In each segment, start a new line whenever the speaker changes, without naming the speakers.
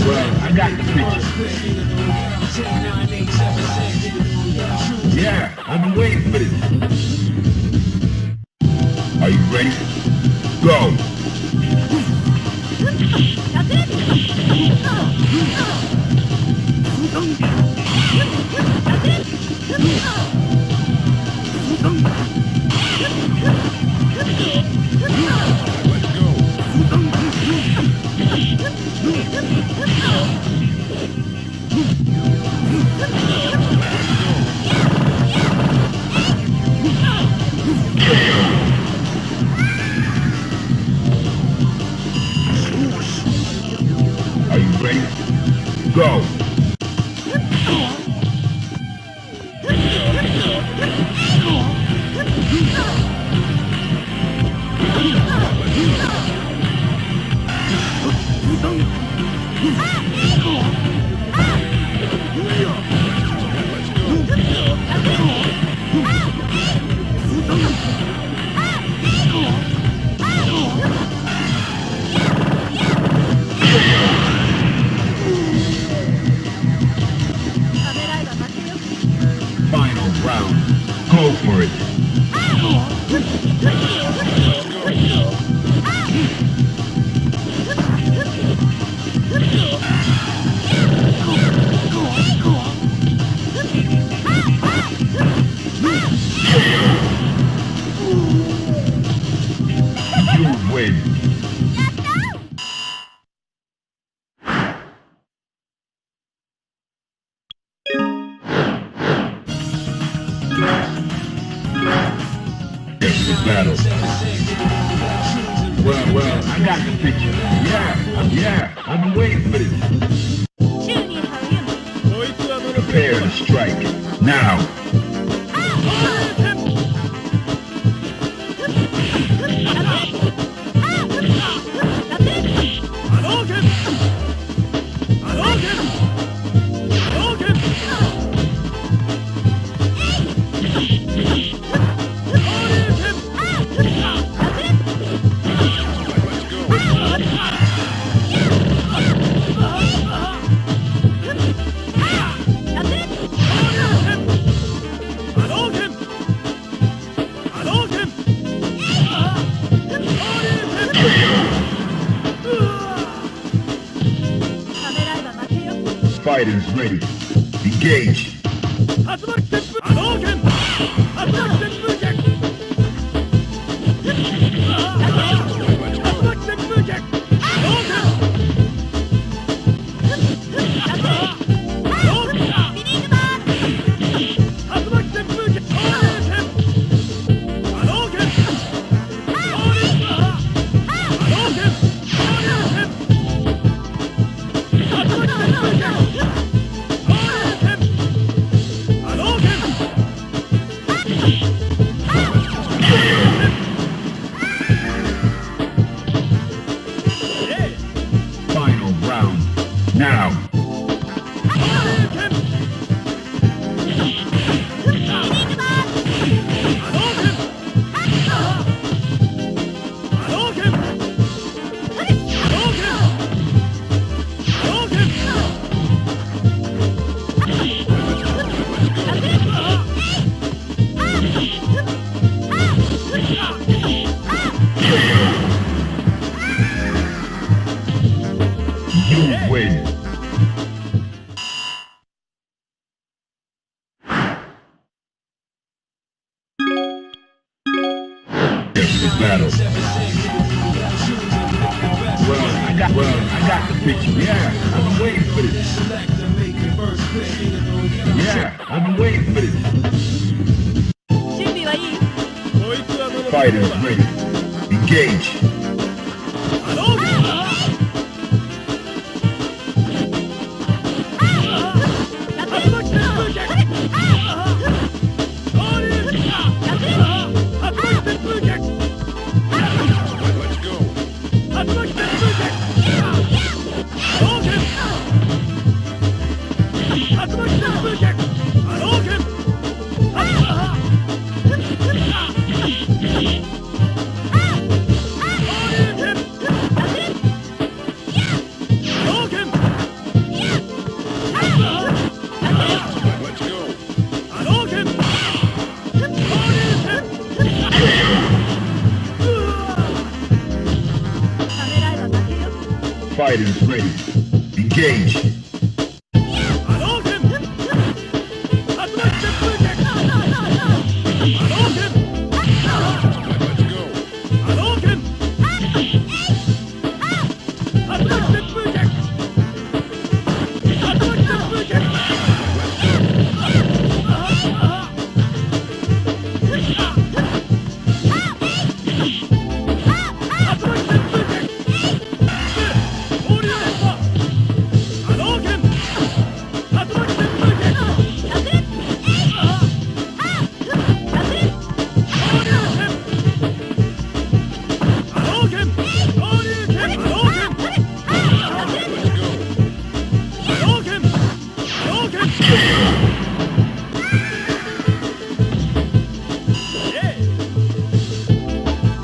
Well, I got the picture. Yeah, I've been waiting for this. Are you ready? Go! Are you ready? Go! Final round. Go for it. You win. Get to battle. Well, well, I got the picture. Yeah, yeah, I've been waiting for this. Prepare to strike. Now. Fighters ready. Engage. Final round. Now. You win. Get to battle. Well, I got well, I got the picture. Yeah, I've been waiting for this. Yeah, I've been waiting for this. Fighters ready. Engage. Fighters ready. Engage.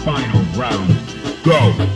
Final round. Go!